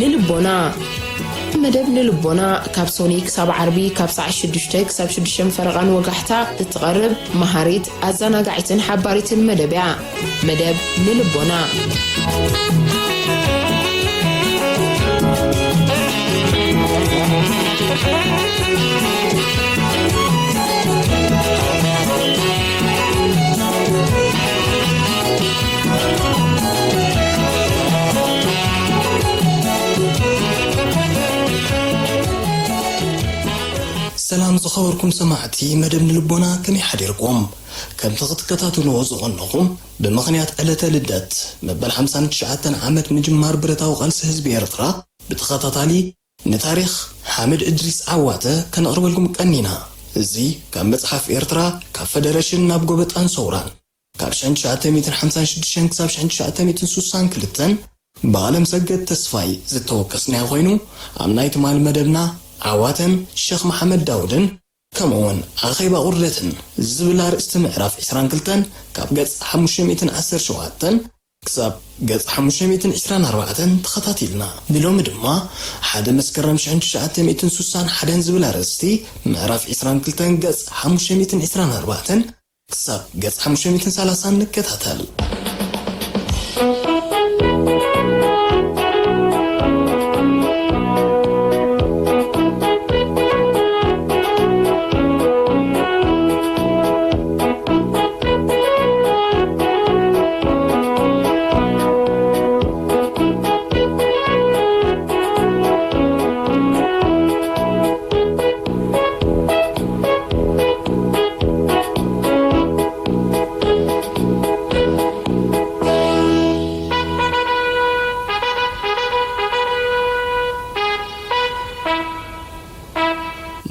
ንልቦና። መደብ ንልቦና ካብ ሶኒ ክሳብ ዓርቢ ካብ ሰዓት ሽዱሽተ ክሳብ ሽዱሽተ ፈረቓን ወጋሕታ እትቐርብ መሃሪት፣ ኣዘናጋዒትን ሓባሪትን መደብ እያ። መደብ ንልቦና። ሰላም ዝኸበርኩም ሰማዕቲ መደብ ንልቦና፣ ከመይ ሓዲርኩም? ከምቲ ክትከታተልዎ ዝቐነኹም፣ ብምኽንያት ዕለተ ልደት መበል ሓምሳን ትሽዓተን ዓመት ምጅማር ብረታዊ ቃልሲ ህዝቢ ኤርትራ፣ ብተኸታታሊ ንታሪኽ ሓምድ እድሪስ ዓዋተ ከነቕርበልኩም ቀኒና። እዚ ካብ መጽሓፍ ኤርትራ ካብ ፈደረሽን ናብ ጎበጣን ሰውራን፣ ካብ ሽሕን ትሽዓተ ሚእትን ሓምሳን ሽዱሽተን ክሳብ ሽሕን ትሽዓተ ሚእትን ስሳን ክልተን ብኣለም ሰገድ ተስፋይ ዝተወከስናዮ ኮይኑ፣ ኣብ ናይ ትማሊ መደብና ዓዋተን ሸኽ መሓመድ ዳውድን ከምኡውን ኣኼባ ቁርደትን ዝብል ኣርእስቲ ምዕራፍ ዕስራን ክልተን ካብ ገጽ ሓሙሽተ ሚእትን ዓሰርተ ሸውዓተን ክሳብ ገጽ ሓሙሽተ ሚእትን ዕስራን ኣርባዕተን ተኸታቲልና። ንሎሚ ድማ ሓደ መስከረም ሽሕን ትሽዓተ ሚእትን ስሳን ሓደን ዝብል ኣርእስቲ ምዕራፍ ዕስራን ክልተን ገጽ ሓሙሽተ ሚእትን ዕስራን ኣርባዕተን ክሳብ ገጽ ሓሙሽተ ሚእትን ሰላሳን ንከታተል።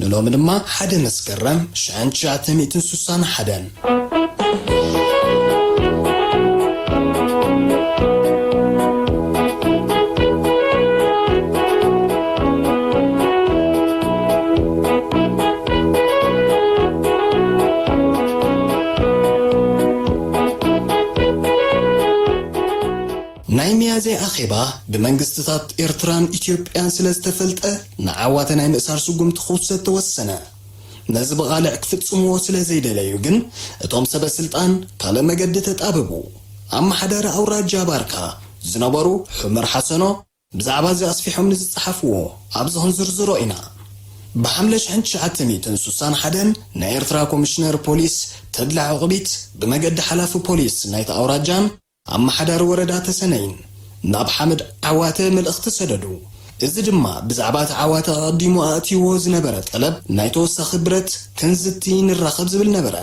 ንሎሚ ድማ ሓደ መስከረም ሽሕን ትሽዓተ ሚእትን ስሳን ሓደን። ናይ ሚያዝያ ኣኼባ ብመንግስትታት ኤርትራን ኢትዮጵያን ስለ ዝተፈልጠ፣ ንዓዋተ ናይ ምእሳር ስጉምቲ ክውሰድ ተወሰነ። ነዚ ብቓልዕ ክፍጽምዎ ስለ ዘይደለዩ ግን፣ እቶም ሰበ ስልጣን ካልእ መገዲ ተጣበቡ። ኣመሓዳሪ ኣውራጃ ባርካ ዝነበሩ ሑመር ሓሰኖ ብዛዕባ እዚ ኣስፊሖም ንዝጸሓፍዎ ኣብዚ ክንዝርዝሮ ኢና። ብሓምለ ሽሕን ትሽዓተ ሚእትን ስሳን ሓደን ናይ ኤርትራ ኮሚሽነር ፖሊስ ተድላ ዕቑቢት ብመገዲ ሓላፊ ፖሊስ ናይቲ ኣውራጃን ኣመሓዳሪ ወረዳ ተሰነይን ናብ ሓምድ ዓዋተ መልእኽቲ ሰደዱ። እዚ ድማ ብዛዕባ እቲ ዓዋተ ኣቐዲሙ ኣእትይዎ ዝነበረ ጠለብ ናይ ተወሳኺ ብረት ክንዝቲ ንራኸብ ዝብል ነበረ።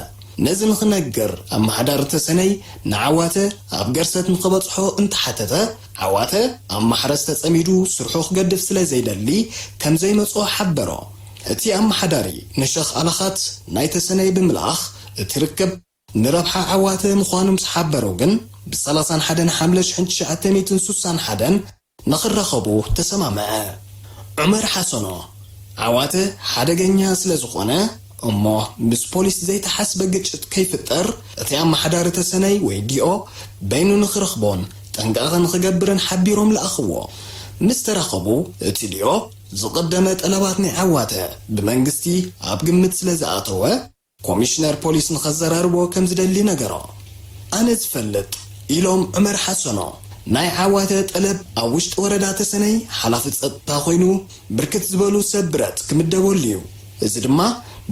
ነዚ ንኽነግር ኣመሓዳሪ ተሰነይ ንዓዋተ ኣብ ገርሰት ንኽበጽሖ እንተሓተተ፣ ዓዋተ ኣብ ማሕረስ ተጸሚዱ ስርሑ ክገድፍ ስለ ዘይደሊ ከም ዘይመጽኦ ሓበሮ። እቲ ኣመሓዳሪ ንሸኽ ኣለኻት ናይ ተሰነይ ብምልኣኽ እቲ ርክብ ንረብሓ ዓዋተ ምዃኑ ምስ ሓበሮ ግን፣ ብሰላሳን ሓደን ሓምለ ሽሕን ትሽዓተ ሚእትን ስሳን ሓደን ንኽራኸቡ ተሰማምዐ። ዑመር ሓሰኖ፣ ዓዋተ ሓደገኛ ስለ ዝኾነ እሞ ምስ ፖሊስ ዘይተሓስበ ግጭት ከይፍጠር፣ እቲ ኣመሓዳሪ ተሰነይ ወይ ዲኦ በይኑ ንኽረኽቦን ጥንቃቐ ንኽገብርን ሓቢሮም ለኣኽዎ። ምስ ተራኸቡ፣ እቲ ዲኦ ዝቐደመ ጠለባት ናይ ዓዋተ ብመንግስቲ ኣብ ግምት ስለ ዝኣተወ፣ ኮሚሽነር ፖሊስ ንኸዘራርቦ ከም ዝደሊ ነገሮ። ኣነ ዝፈልጥ፣ ኢሎም ዑመር ሓሰኖ፣ ናይ ዓዋተ ጠለብ ኣብ ውሽጢ ወረዳ ተሰነይ ሓላፊ ጸጥታ ኮይኑ፣ ብርክት ዝበሉ ሰብ ብረት ክምደበሉ እዩ። እዚ ድማ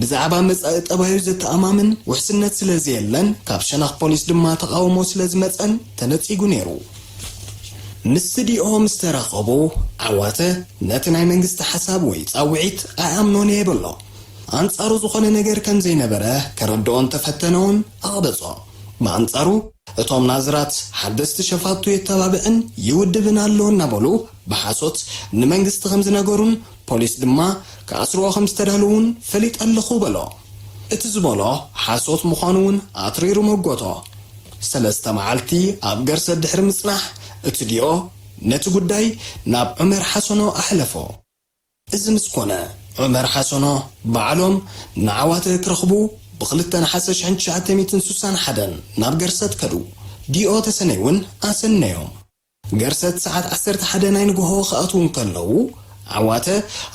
ብዛዕባ መጻኢ ጠባዩ ዘተኣማምን ውሕስነት ስለ ዘየለን፣ ካብ ሸነኽ ፖሊስ ድማ ተቓውሞ ስለ ዝመጸን ተነጺጉ ነይሩ። ምስ ዲኦ ምስ ተራኸቡ፣ ዓዋተ ነቲ ናይ መንግስቲ ሓሳብ ወይ ጻውዒት ኣይኣምኖን እየ በሎ። ኣንጻሩ ዝኾነ ነገር ከም ዘይነበረ ከረድኦ እንተፈተነ እውን ኣቕበጾ። ብኣንጻሩ፣ እቶም ናዝራት ሓደስቲ ሸፋቱ የተባብዕን ይውድብን ኣሎ እናበሉ ብሓሶት ንመንግስቲ ከም ዝነገሩን ፖሊስ ድማ ክኣስርዎ ከም ዝተዳለዉን ፈሊጠ ኣለኹ በሎ። እቲ ዝበሎ ሓሶት ምዃኑ እውን ኣትሪሩ መጎቶ። ሰለስተ መዓልቲ ኣብ ገርሰት ድሕሪ ምጽናሕ፣ እቲ ዲኦ ነቲ ጉዳይ ናብ ዑመር ሓሰኖ ኣሕለፎ። እዚ ምስ ኮነ፣ ዑመር ሓሰኖ ባዕሎም ንዓዋተ ክረኽቡ ብክልተ ነሓሰ ሽሕን ትሽዓተ ሚእትን ስሳን ሓደን ናብ ገርሰት ከዱ። ዲኦ ተሰነይ እውን ኣሰነዮም። ገርሰት ሰዓት ዓሰርተ ሓደ ናይ ንግሆ ክኣትዉ እንከለዉ፣ ዓዋተ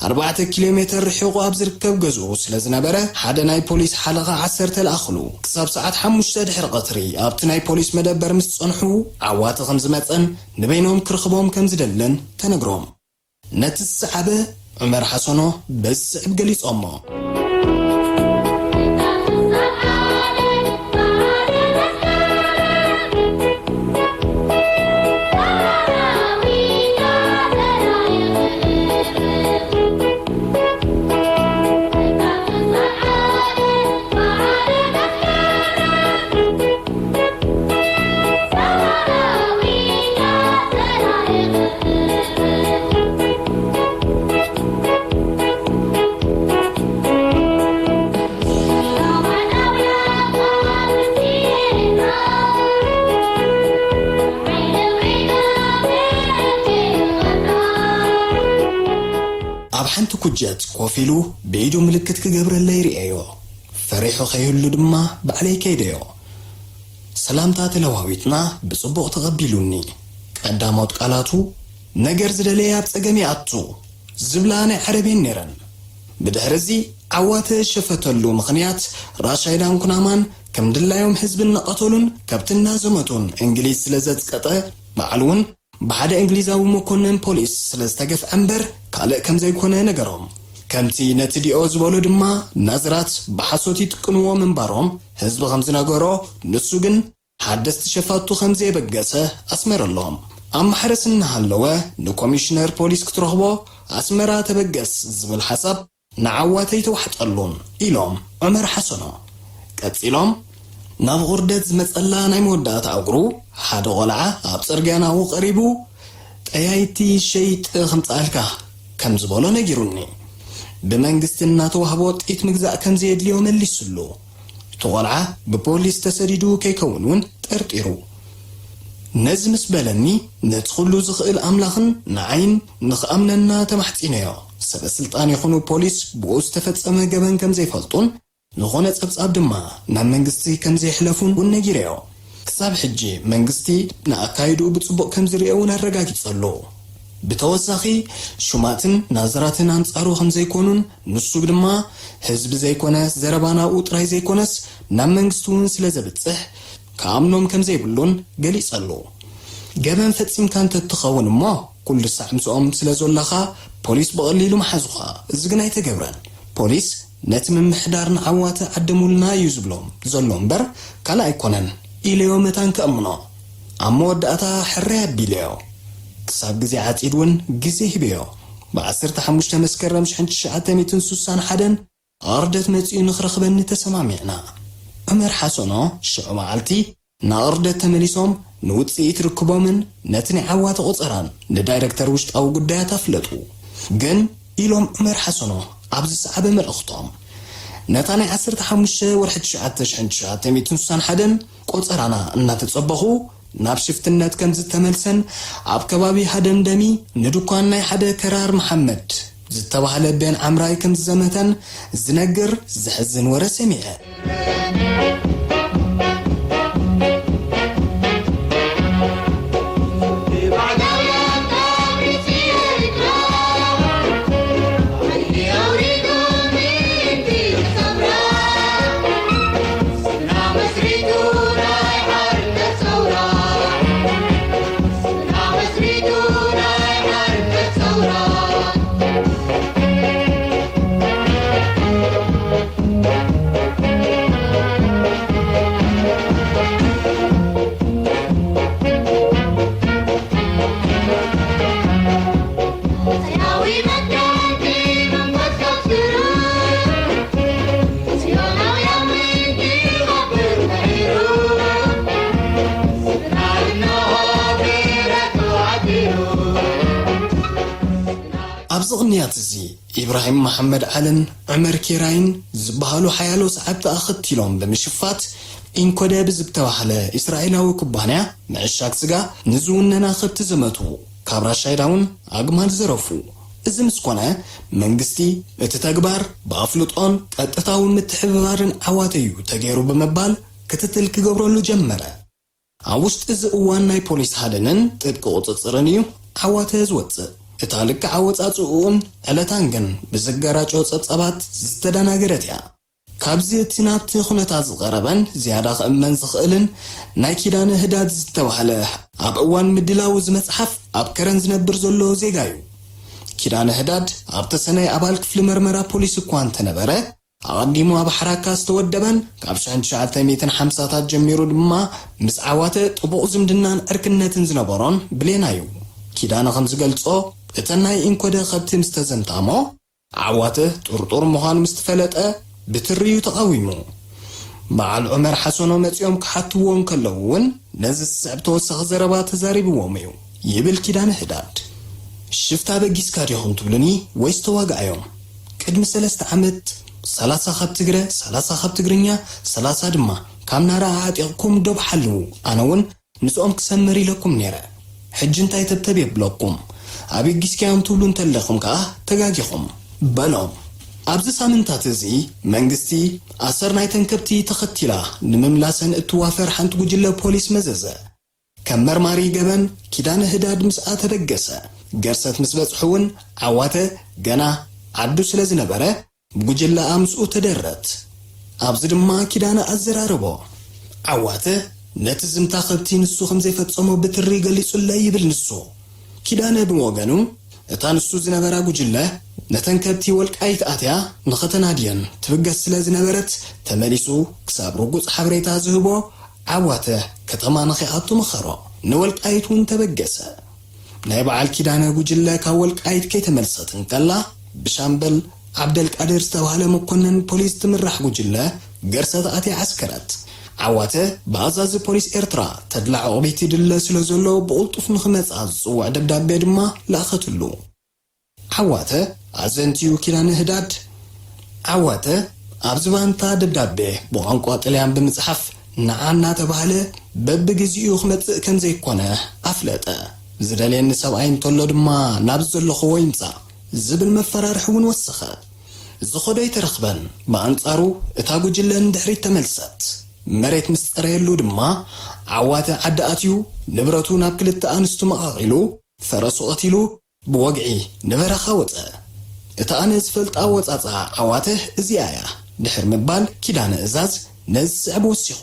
ኣርባዕተ ኪሎ ሜተር ርሒቑ ኣብ ዝርከብ ገዝኡ ስለ ዝነበረ፣ ሓደ ናይ ፖሊስ ሓለቓ ዓሰርተ ለኣኽሉ። ክሳብ ሰዓት ሓሙሽተ ድሕሪ ቀትሪ ኣብቲ ናይ ፖሊስ መደበር ምስ ጸንሑ፣ ዓዋተ ከም ዝመጸን ንበይኖም ክርኽቦም ከም ዝደልን ተነግሮም። ነቲ ዝሰዓበ ዑመር ሓሰኖ በዚ ዝስዕብ ገሊጾሞ። ኣብ ሓንቲ ኩጀት ኮፍ ኢሉ ብኢዱ ምልክት ክገብረለይ ርእየዮ። ፈሪሑ ከይህሉ ድማ ባዕለይ ከይደዮ። ሰላምታ ተለዋዊጥና፣ ብጽቡቕ ተቐቢሉኒ። ቀዳሞት ቃላቱ፣ "ነገር ዝደለየ ኣብ ጸገም ይኣቱ" ዝብላ ናይ ዓረብ እየን ነይረን። ብድሕሪ እዚ ዓዋተ ዝሸፈተሉ ምኽንያት፣ ራሻይዳን ኩናማን ከም ድላዮም ህዝቢ እናቐተሉን ከብቲ እናዘመቱን እንግሊዝ ስለ ዘጽቀጠ፣ ባዕሉ እውን ብሓደ እንግሊዛዊ መኮነን ፖሊስ ስለ ዝተገፍዐ እምበር ካልእ ከም ዘይኮነ ነገሮም። ከምቲ ነቲ ዲኦ ዝበሎ ድማ ናዝራት ብሓሶት ይጥቅንዎ ምንባሮም ህዝቢ ከም ዝነገሮ፣ ንሱ ግን ሓደስቲ ሸፋቱ ከም ዘየበገሰ ኣስመረሎም። ኣብ ማሕረስ እናሃለወ ንኮሚሽነር ፖሊስ ክትረኽቦ ኣስመራ ተበገስ ዝብል ሓሳብ ንዓዋተ ኣይተዋሕጠሉን ኢሎም ዑመር ሓሰኖ። ቀጺሎም፣ ናብ ቁርደት ዝመጸላ ናይ መወዳእታ እግሩ ሓደ ቆልዓ ኣብ ጽርግያ ናብኡ ቀሪቡ፣ "ጠያይቲ ሸይጥ ከምጽኣልካ" ከም ዝበሎ ነጊሩኒ። ብመንግስቲ እናተዋህቦ ጥይት ምግዛእ ከም ዘየድልዮ መሊሱሉ። እቲ ቆልዓ ብፖሊስ ተሰዲዱ ከይከውን እውን ጠርጢሩ። ነዚ ምስ በለኒ፣ ነቲ ኩሉ ዝኽእል ኣምላኽን ንዓይን ንኽኣምነና ተማሕጺነዮ። ሰበ ስልጣን ይኹኑ ፖሊስ ብኡ ዝተፈጸመ ገበን ከም ዘይፈልጡን፣ ዝኾነ ጸብጻብ ድማ ናብ መንግስቲ ከም ዘየሕለፉን እውን ነጊረዮ። ክሳብ ሕጂ መንግስቲ ንኣካይድኡ ብጽቡቕ ከም ዝርእዮ እውን ኣረጋጊጸሉ። ብተወሳኺ፣ ሹማትን ናዝራትን ኣንጻሩ ከም ዘይኮኑን፣ ንሱ ድማ ህዝቢ ዘይኮነ፣ ዘረባ ናብኡ ጥራይ ዘይኮነስ፣ ናብ መንግስቲ እውን ስለ ዘብጽሕ፣ ክኣምኖም ከም ዘይብሉን ገሊጸሉ። ገበን ፈጺምካ እንተ ትኸውን እሞ፣ ኩሉ ሳዕ ምስኦም ስለ ዘላኻ፣ ፖሊስ ብቐሊሉ ምሓዙኻ። እዚ ግን ኣይተገብረን። ፖሊስ ነቲ ምምሕዳር ንዓዋተ ዓደሙልና እዩ ዝብሎም ዘሎ እምበር፣ ካልእ ኣይኮነን ኢለዮ መታን ከእምኖ። ኣብ መወዳእታ ሕራይ ኣቢለዮ። ክሳብ ግዜ ዓጺድ እውን ግዜ ሂበዮ። ብ ዓሰርተ ሓሙሽተ መስከረም ሽሕን ትሽዓተ ሚእትን ስሳን ሓደን ኣርደት መጺኡ ንኽረኽበኒ ተሰማሚዕና። ዑመር ሓሰኖ ሽዑ መዓልቲ ንኣርደት ተመሊሶም ንውጽኢት ርክቦምን ነቲ ናይ ዓዋተ ቆጸራን ንዳይረክተር ውሽጣዊ ጉዳያት ኣፍለጡ። ግን ኢሎም ዑመር ሓሰኖ ኣብ ዝሰዓበ መልእኽቶም፣ ነታ ናይ ዓሰርተ ሓሙሽተ ወርሒ ትሽዓተ ሽሕን ትሽዓተ ሚእትን ስሳን ሓደን ቆጸራና እናተጸበኹ ናብ ሽፍትነት ከም ዝተመልሰን ኣብ ከባቢ ሃደምደሚ ንድኳን ናይ ሓደ ከራር መሓመድ ዝተባህለ ቤን ዓምራይ ከም ዝዘመተን ዝነግር ዘሕዝን ወረ ሰሚዐ። ኣብዚ ቅንያት እዚ፣ ኢብራሂም መሓመድ ዓልን ዑመር ኬራይን ዝበሃሉ ሓያሎ ሰዓብቲ ኣኸቲሎም ብምሽፋት፣ ኢንኮደ ብዝተባህለ እስራኤላዊ ኩባንያ ምዕሻግ ስጋ ንዝውነና ከብቲ ዘመቱ፣ ካብ ራሻይዳ እውን ኣግማል ዘረፉ። እዚ ምስ ኮነ፣ መንግስቲ እቲ ተግባር ብኣፍልጦን ቀጥታዊ ምትሕብባርን ዓዋተ እዩ ተገይሩ ብምባል ክትትል ክገብረሉ ጀመረ። ኣብ ውሽጢ እዚ እዋን ናይ ፖሊስ ሃደንን ጥብቂ ቁጽጽርን እዩ ዓዋተ ዝወጽእ። እታ ልክዕ ኣወጻጽእኡን ዕለታን ግን ብዝገራጮ ጸብጻባት ዝተደናገረት እያ። ካብዚ እቲ ናብቲ ኩነታት ዝቐረበን ዝያዳ ክእመን ዝኽእልን ናይ ኪዳነ ህዳድ ዝተባህለ ኣብ እዋን ምድላው እዚ መጽሓፍ ኣብ ከረን ዝነብር ዘሎ ዜጋ እዩ። ኪዳነ ህዳድ ኣብ ተሰነይ ኣባል ክፍሊ መርመራ ፖሊስ እኳ እንተነበረ፣ ኣቐዲሙ ኣብ ሓራካ ዝተወደበን ካብ ሽሕን ትሽዓተ ሚእትን ሓምሳታት ጀሚሩ ድማ ምስ ዓዋተ ጥቡቕ ዝምድናን ዕርክነትን ዝነበሮን ብሌና እዩ። ኪዳነ ከም ዝገልጾ፣ እተን ናይ ኢንኮደ ከብቲ ምስ ተዘምታ እሞ፣ ዓዋተ ጥርጡር ምዃኑ ምስ ተፈለጠ፣ ብትሪ እዩ ተቓዊሙ። በዓል ዑመር ሓሰኖ መጺኦም ክሓትዎ እንከለዉ እውን፣ ነዚ ዝስዕብ ተወሳኺ ዘረባ ተዛሪብዎም እዩ፣ ይብል ኪዳነ ህዳድ። ሽፍታ በጊስካ ዲኹም ትብሉኒ ወይስ ተዋጋኣዮም? ቅድሚ ሰለስተ ዓመት፣ ሰላሳ ካብ ትግረ፣ ሰላሳ ካብ ትግርኛ፣ ሰላሳ ድማ ካብ ናራ ኣዕጢቕኩም ዶብ ሓልዉ። ኣነ እውን ምስኦም ክሰምር ኢለኩም ነይረ። ሕጂ እንታይ ተብተብ የብለኩም? ኣበጊስካዮም ትብሉ እንተለኹም ከኣ ተጋጊኹም፣ በሎም። ኣብዚ ሳምንታት እዚ መንግስቲ ኣሰር ናይተን ከብቲ ተኸቲላ ንምምላሰን እትዋፈር ሓንቲ ጉጅለ ፖሊስ መዘዘ። ከም መርማሪ ገበን ኪዳነ ህዳድ ምስኣ ተበገሰ። ገርሰት ምስ በጽሑ እውን ዓዋተ ገና ዓዱ ስለ ዝነበረ፣ ብጉጅለኣ ምስኡ ተደረት። ኣብዚ ድማ ኪዳነ ኣዘራረቦ። ዓዋተ ነቲ ዝምታ ከብቲ ንሱ ከም ዘይፈጸሞ ብትሪ ገሊጹለይ ይብል ንሱ። ኪዳነ ብወገኑ፣ እታ ንሱ ዝነበራ ጉጅለ ነተን ከብቲ ወልቃይት ኣትያ ንኸተናድየን ትብገስ ስለ ዝነበረት፣ ተመሊሱ ክሳብ ርጉጽ ሓበሬታ ዝህቦ ዓዋተ ከተማ ንኸይኣቱ መኸሮ። ንወልቃይት እውን ተበገሰ። ናይ በዓል ኪዳነ ጉጅለ ካብ ወልቃይት ከይተመልሰት እንከላ፣ ብሻምበል ዓብደልቃድር ዝተባህለ መኮነን ፖሊስ ትምራሕ ጉጅለ ገርሰት ኣትያ ዓስከረት። ዓዋተ ብኣዛዚ ፖሊስ ኤርትራ ተድላ ዑቕቢት ይድለ ስለ ዘሎ፣ ብቕልጡፍ ንኽመጽኣ ዝጽውዕ ደብዳቤ ድማ ለኣኸትሉ። ዓዋተ ኣዘንትዩ ኪዳነ ህዳድ። ዓዋተ ኣብ ዝባንታ ደብዳቤ ብቋንቋ ጥልያን ብምጽሓፍ፣ ንዓ እናተባህለ በብግዜኡ ክመጽእ ከም ዘይኮነ ኣፍለጠ። ዝደልየኒ ሰብኣይ እንተሎ ድማ ናብ ዘለኽዎ ይምጻእ ዝብል መፈራርሒ እውን ወሰኸ። ዝኸዶ ኣይተረኽበን። ብኣንጻሩ እታ ጉጅለ ንድሕሪት ተመልሰት። መሬት ምስ ጸረየሉ ድማ ዓዋተ ዓዲ ኣትዩ ንብረቱ ናብ ክልተ ኣንስቱ መቓቒሉ ፈረሱ ቀቲሉ ብወግዒ ንበረኻ ወጸ። እታ ኣነ ዝፈልጣ ወጻጻ ዓዋተ እዚኣ እያ። ድሕሪ ምባል ኪዳነ እዛዝ ነዚ ዝስዕብ ወሲኹ።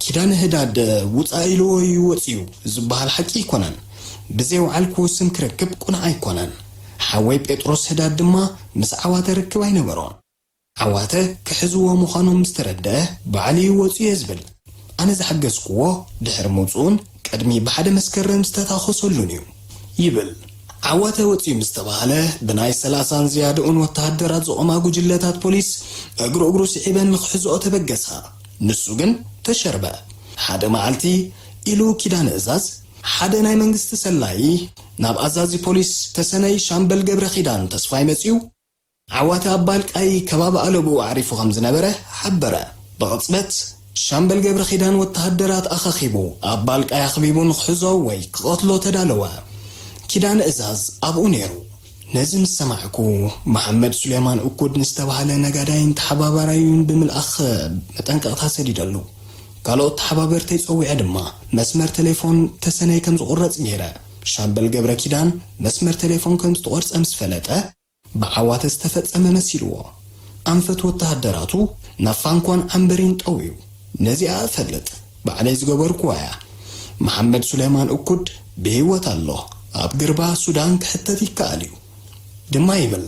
ኪዳነ ህዳድ ውፃእ ኢልዎ እዩ ወፂኡ ዝበሃል ሓቂ ኣይኮነን። ብዘይወዓልኩ ስም ክረክብ ቁኑዕ ኣይኮነን። ሓወይ ጴጥሮስ ህዳድ ድማ ምስ ዓዋተ ርክብ ኣይነበሮን። ዓዋተ ክሕዝዎ ምዃኖም ምስ ተረድአ ባዕሉ እዩ ወፂኡ እየ ዝብል። ኣነ ዝሓገዝክዎ ድሕሪ ምውፅኡን ቅድሚ ብሓደ መስከረም ዝተታኾሰሉን እዩ ይብል። ዓዋተ ወፂኡ ምስ ተባህለ ብናይ ሰላሳን ዝያድኡን ወተሃደራት ዝቖማ ጉጅለታት ፖሊስ እግሩ እግሩ ስዒበን ንክሕዝኦ ተበገሳ። ንሱ ግን ተሸርበ። ሓደ መዓልቲ ኢሉ ኪዳነ እዛዝ ሓደ ናይ መንግስቲ ሰላዪ ናብ ኣዛዚ ፖሊስ ተሰነይ ሻምበል ገብረ ኪዳን ተስፋይ መፂኡ ዓዋተ ኣብ ባልቃይ ከባቢ ኣለብኡ ኣዕሪፉ ከም ዝነበረ ሓበረ። ብቕጽበት ሻምበል ገብረ ኪዳን ወተሃደራት ኣኻኺቡ ኣብ ባልቃይ ኣኽቢቡ ንክሕዞ ወይ ክቐትሎ ተዳለወ። ኪዳነ እዛዝ ኣብኡ ነይሩ። ነዚ ምስ ሰማዕኩ፣ መሓመድ ሱሌማን እኩድ ንዝተባህለ ነጋዳይን ተሓባባራዩን ብምልኣኽ መጠንቀቕታ ሰዲደሉ። ካልኦት ተሓባበርተይ ጸዊዐ ድማ መስመር ቴሌፎን ተሰነይ ከም ዝቑረጽ ገይረ። ሻምበል ገብረ ኪዳን መስመር ቴሌፎን ከም ዝተቖርጸ ምስ ፈለጠ፣ ብዓዋተ ዝተፈጸመ መሲልዎ፣ ኣንፈት ወተሃደራቱ ናብ ፋንኳን ዓምበሪን ጠውዩ። ነዚኣ እፈልጥ፣ ባዕለይ ዝገበርኩዋ እያ። መሓመድ ሱሌማን እኩድ ብህይወት ኣሎ፣ ኣብ ግርባ ሱዳን ክሕተት ይከኣል እዩ ድማ ይብል።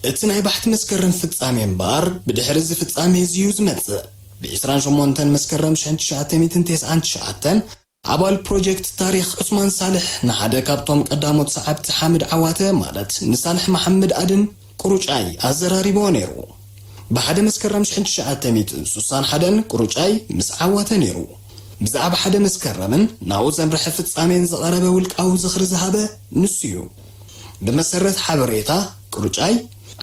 እቲ ናይ ባሕቲ መስከረም ፍጻሜ እምበኣር፣ ብድሕሪ እዚ ፍጻሜ እዚ እዩ ዝመጽእ። ብ ዕስራን ሸሞንተን መስከረም ሽሕን ትሽዓተ ሚእትን ተስዓን ትሽዓተን፣ ኣባል ፕሮጀክት ታሪኽ ዑስማን ሳልሕ፣ ንሓደ ካብቶም ቀዳሞት ሰዓብቲ ሓምድ ዓዋተ፣ ማለት ንሳልሕ መሓመድ ኣድም ቁሩጫይ፣ ኣዘራሪብዎ ነይሩ። ብሓደ መስከረም ሽሕን ትሽዓተ ሚእትን ስሳን ሓደን ቁሩጫይ ምስ ዓዋተ ነይሩ። ብዛዕባ ሓደ መስከረምን ናብኡ ዘምርሐ ፍጻሜን ዝቐረበ ውልቃዊ ዝኽሪ ዝሃበ ንሱ እዩ። ብመሰረት ሓበሬታ፣ ቁሩጫይ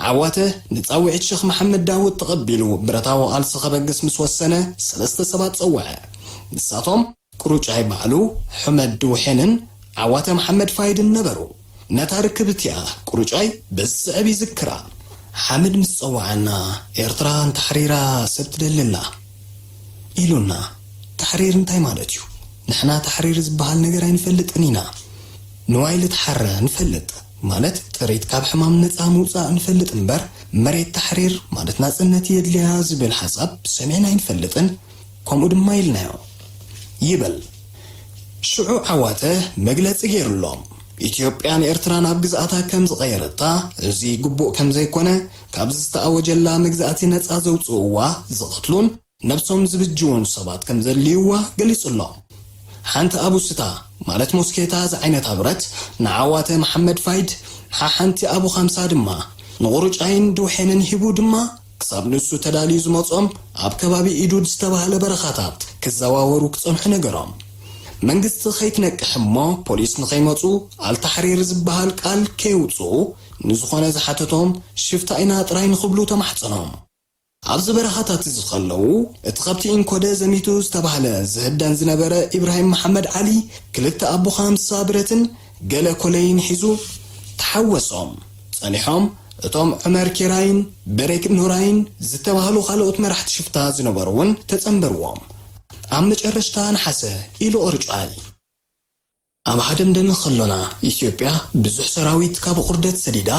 ዓዋተ ንጻውዒት ሸኽ መሓመድ ዳውድ ተቐቢሉ ብረታዊ ቃልሲ ከበግስ ምስ ወሰነ፣ ሰለስተ ሰባት ጸውዐ። ንሳቶም ቁሩጫይ ባዕሉ፣ ሕመድ ድውሔንን ዓዋተ መሓመድ ፋይድን ነበሩ። ነታ ርክብ እቲኣ ቁሩጫይ በዚ ዝስዕብ ይዝክራ። ሓምድ ምስ ጸውዓና፣ ኤርትራ እንተሓሪራ ሰብ ትደሊ ኣላ ኢሉና። ታሕሪር እንታይ ማለት እዩ? ንሕና ታሕሪር ዝበሃል ነገር ኣይንፈልጥን ኢና። ንዋይ ልትሓረ ንፈልጥ፣ ማለት ጥሪት ካብ ሕማም ነጻ ምውጻእ ንፈልጥ እምበር፣ መሬት ታሕሪር ማለት ናጽነት የድልያ ዝብል ሓሳብ ሰሚዕና ኣይንፈልጥን፣ ከምኡ ድማ ኢልናዮ ይብል። ሽዑ ዓዋተ መግለጺ ገይሩሎም። ኢትዮጵያ ንኤርትራ ናብ ግዝኣታ ከም ዝቐየረታ፣ እዚ ግቡእ ከም ዘይኮነ፣ ካብዚ ዝተኣወጀላ መግዛእቲ ነጻ ዘውጽእዋ፣ ዝቐትሉን ነብሶም ዝብጅዉን ሰባት ከም ዘድልይዋ ገሊጹ ኣሎ። ሓንቲ ኣቡስታ፣ ማለት ሞስኬታ ዝዓይነታ ብረት፣ ንዓዋተ መሓመድ ፋይድ፣ ሓሓንቲ ኣቡ ኻምሳ ድማ፣ ንቑሩጫይን ድውሔንን ሂቡ ድማ፣ ክሳብ ንሱ ተዳልዩ ዝመጾም፣ ኣብ ከባቢ ኢዱድ ዝተባህለ በረኻታት ክዘዋወሩ ክጸንሑ ነገሮም። መንግስቲ ከይትነቅሕ እሞ፣ ፖሊስ ንኸይመጹ፣ ኣልታሕሪር ዝበሃል ቃል ከየውጽኡ፣ ንዝኾነ ዝሓተቶም፣ ሽፍታ ኢና ጥራይ ንኽብሉ ተማሕጸኖም። ኣብዚ በረኻታት እዚ ከለዉ፣ እቲ ከብቲ ኢንኮደ ዘሚቱ ዝተባህለ ዝህደን ዝነበረ ኢብራሂም መሓመድ ዓሊ፣ ክልተ ኣቦ ኻምሳ ብረትን ገለ ኮለይን ሒዙ ተሓወሶም። ጸኒሖም፣ እቶም ዑመር ኬራይን በሬክ ኑራይን ዝተባህሉ ካልኦት መራሕቲ ሽፍታ ዝነበሩ እውን ተጸንበርዎም። ኣብ መጨረሽታ ነሓሰ ኢሉ ቁሩጫይ። ኣብ ሃደምደመ ከሎና፣ ኢትዮጵያ ብዙሕ ሰራዊት ካብ ቁርደት ሰዲዳ፣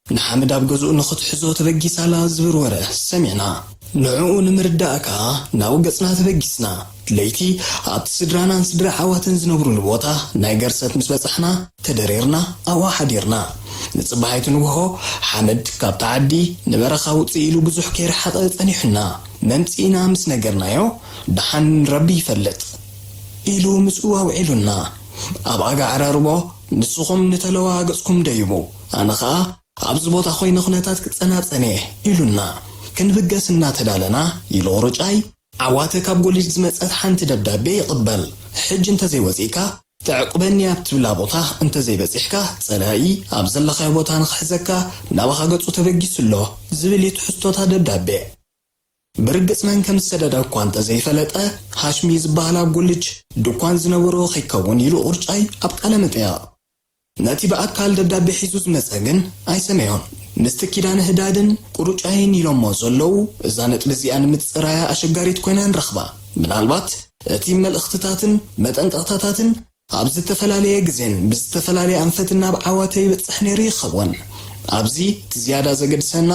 ንሓምድ ኣብ ገዝኡ ንኽትሕዞ ተበጊሳላ ዝብል ወረ ሰሚዕና። ንዕኡ ንምርዳእ ከኣ ናብ ገጽና ተበጊስና። ለይቲ ኣብቲ ስድራናን ስድራ ዓዋተን ዝነብሩሉ ቦታ ናይ ገርሰት ምስ በጻሕና፣ ተደሪርና ኣብኣ ሓዲርና። ንጽባሒቱ ንግሆ፣ ሓምድ ካብታ ዓዲ ንበረኻ ውጽእ ኢሉ ብዙሕ ከይረሓቐ ጸኒሑና። መምጽኢና ምስ ነገርናዮ፣ ደሓን ረቢ ይፈልጥ ኢሉ ምስኡ ኣውዒሉና። ኣብ ኣጋ ዕራርቦ፣ ንስኹም ንተለዋ ገጽኩም ደይቡ፣ ኣነ ኸኣ ኣብዚ ቦታ ኮይነ ኩነታት ክጸናጸን እየ ኢሉና። ክንብገስ እናተዳለና፣ ኢሉ ቁሩጫይ፣ ዓዋተ ካብ ጎሊጅ ዝመጸት ሓንቲ ደብዳቤ ይቕበል። ሕጂ እንተዘይወጺእካ፣ ተዕቁበኒ ኣብ ትብላ ቦታ እንተዘይበጺሕካ፣ ጸላኢ ኣብ ዘለኻዮ ቦታ ንኽሕዘካ ናባኻ ገጹ ተበጊሱ ኣሎ ዝብል እዩ ትሕዝቶታ ደብዳቤ። ብርግጽ መን ከም ዝሰደዳ እኳ እንተዘይፈለጠ፣ ሃሽሚ ዝበሃል ኣብ ጎሊጅ ድኳን ዝነበሮ ከይከውን ኢሉ ቁሩጫይ ኣብ ቃለ መጠይቕ። ነቲ ብኣካል ደብዳቤ ሒዙ ዝመጸ ግን ኣይሰመዮን። ምስቲ ኪዳነ ህዳድን ቁሩጫይን ኢሎሞ ዘለዉ፣ እዛ ነጥቢ እዚኣ ንምጽራያ ኣሸጋሪት ኮይና ንረኽባ። ምናልባት እቲ መልእኽትታትን መጠንቀቕታታትን ኣብ ዝተፈላለየ ግዜን ብዝተፈላለየ ኣንፈትን ናብ ዓዋተ ይበጽሕ ነይሩ ይኸውን። ኣብዚ እቲ ዝያዳ ዘገድሰና፣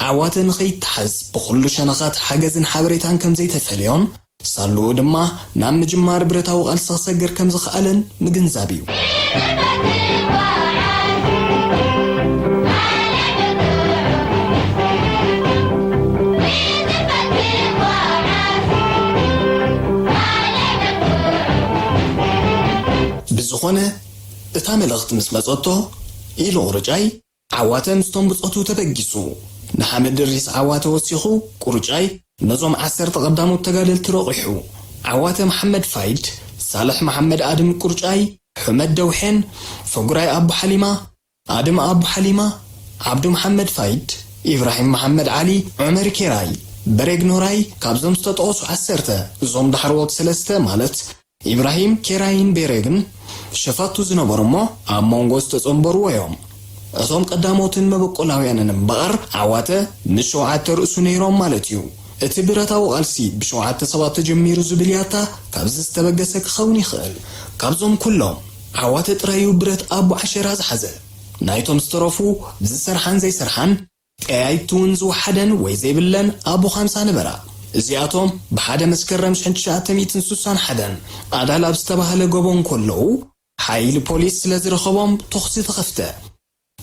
ዓዋተ ንኸይተሓዝ ብኹሉ ሸነኻት ሓገዝን ሓበሬታን ከም ዘይተፈልዮን፣ ሳልኡ ድማ ናብ ምጅማር ብረታዊ ቃልሲ ክሰግር ከም ዝኸኣለን ምግንዛብ እዩ። ብዝኾነ፣ እታ መልእኽቲ ምስ መጸቶ፣ ኢሉ ቁሩጫይ፣ ዓዋተ ምስቶም ብጾቱ ተበጊሱ። ንሓመድ ድሪስ ዓዋተ ወሲኹ፣ ቁሩጫይ ነዞም ዓሰርተ ቀዳሞት ተጋደልቲ ረቑሑ። ዓዋተ መሓመድ ፋይድ፣ ሳልሕ መሓመድ ኣድም ቁሩጫይ፣ ሑመድ ደውሔን፣ ፈጉራይ ኣቡ ሓሊማ፣ ኣድም ኣቡ ሓሊማ፣ ዓብዱ መሓመድ ፋይድ፣ ኢብራሂም መሓመድ ዓሊ፣ ዑመር ኬራይ፣ በሬግ ኖራይ፣ ካብዞም ዝተጠቐሱ ዓሰርተ፣ እዞም ዳሕረዎት ሰለስተ ማለት ኢብራሂም ኬራይን ቤሬግን ሸፋቱ ዝነበሩ እሞ ኣብ መንጎ ዝተጸንበርዎ እዮም። እቶም ቀዳሞትን መበቆላውያንን እምበኣር ዓዋተ ምስ ሸውዓተ ርእሱ ነይሮም ማለት እዩ። እቲ ብረታዊ ቃልሲ ብሸውዓተ ሰባት ተጀሚሩ ዝብል ያታ ካብዚ ዝተበገሰ ክኸውን ይኽእል። ካብዞም ኩሎም ዓዋተ ጥራይ እዩ ብረት ኣቡ ዓሸራ ዝሓዘ። ናይቶም ዝተረፉ ብዝሰርሓን ዘይሰርሓን ጠያይቱ እውን ዝወሓደን ወይ ዘይብለን ኣቡ ኻምሳ ነበራ። እዚኣቶም ብሓደ መስከረም ሽሕን ትሽዓተ ሚእትን ስሳን ሓደን ኣዳል ኣብ ዝተባህለ ጎቦ እንከለዉ፣ ሓይሊ ፖሊስ ስለ ዝረኸቦም ተኹሲ ተኸፍተ።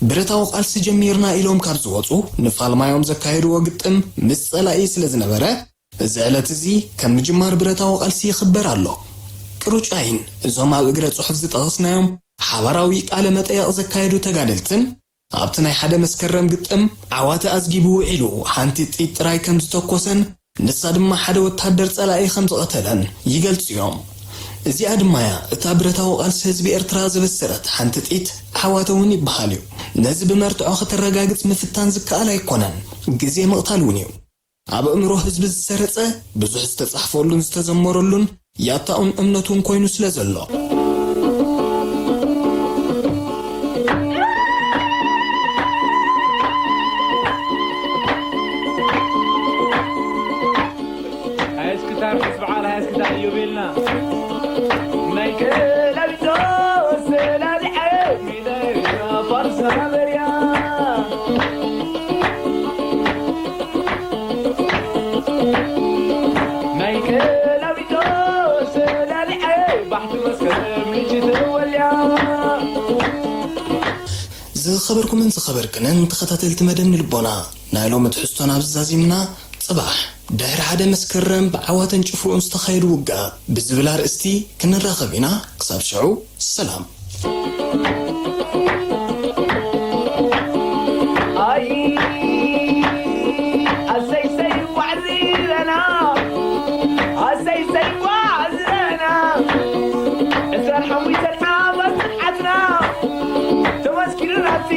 ብረታዊ ቃልሲ ጀሚርና ኢሎም ካብ ዝወጹ፣ ንፋልማዮም ዘካየድዎ ግጥም ምስ ጸላኢ ስለ ዝነበረ፣ እዚ ዕለት እዚ ከም ምጅማር ብረታዊ ቃልሲ ይኽበር ኣሎ። ቅሩጫይን እዞም ኣብ እግረ ጽሑፍ ዝጠቐስናዮም ሓባራዊ ቃለ መጠየቕ ዘካየዱ ተጋደልትን፣ ኣብቲ ናይ ሓደ መስከረም ግጥም ዓዋተ ኣዝጊቡ ውዒሉ ሓንቲ ጥይት ጥራይ ከም ዝተኮሰን ንሳ ድማ ሓደ ወታደር ጸላኢ ከም ዝቐተለን ይገልጹ እዮም። እዚኣ ድማ እያ እታ ብረታዊ ቃልሲ ህዝቢ ኤርትራ ዘበሰረት ሓንቲ ጥይት ዓዋተ እውን ይበሃል እዩ። ነዚ ብመርትዖ ከተረጋግጽ ምፍታን ዝከኣል ኣይኮነን፣ ግዜ ምቕታል እውን እዩ። ኣብ ኣእምሮ ህዝቢ ዝሰረጸ፣ ብዙሕ ዝተጻሕፈሉን ዝተዘመረሉን፣ ያታኡን እምነቱን ኮይኑ ስለ ዘሎ። ሃይስክታር ምስ በዓል ሃይስክታር እዩ ቤልና። ናይ ክለቢቶ ሰላሊዐ ሚለያ ፋርሳ መበርያ። ናይ ክለቢቶ ሰላሊዐ ባሕቲ መስከረም ልጅ ትወልያ። ዝኸበርኩምን ዝኸበርክንን ተኸታተልቲ መደብ ንልቦና፣ ናይ ሎሚ ትሕዝቶና ኣብዚ ዛዚምና፣ ጽባሕ ድሕሪ ሓደ መስከረም ብዓዋተን ጭፍርኡን ዝተኻየዱ ውግኣት ብዝብል ኣርእስቲ ክንራኸብ ኢና። ክሳብ ሽዑ ሰላም። ኣይ ኣሰይሰይ ጓዕዝረና፣ ኣሰይሰይ ጓዕዝረና፣ ዕስራን ሓሙሽተን ዓመት ጽንዓትና ተመስኪሩ ናብቲ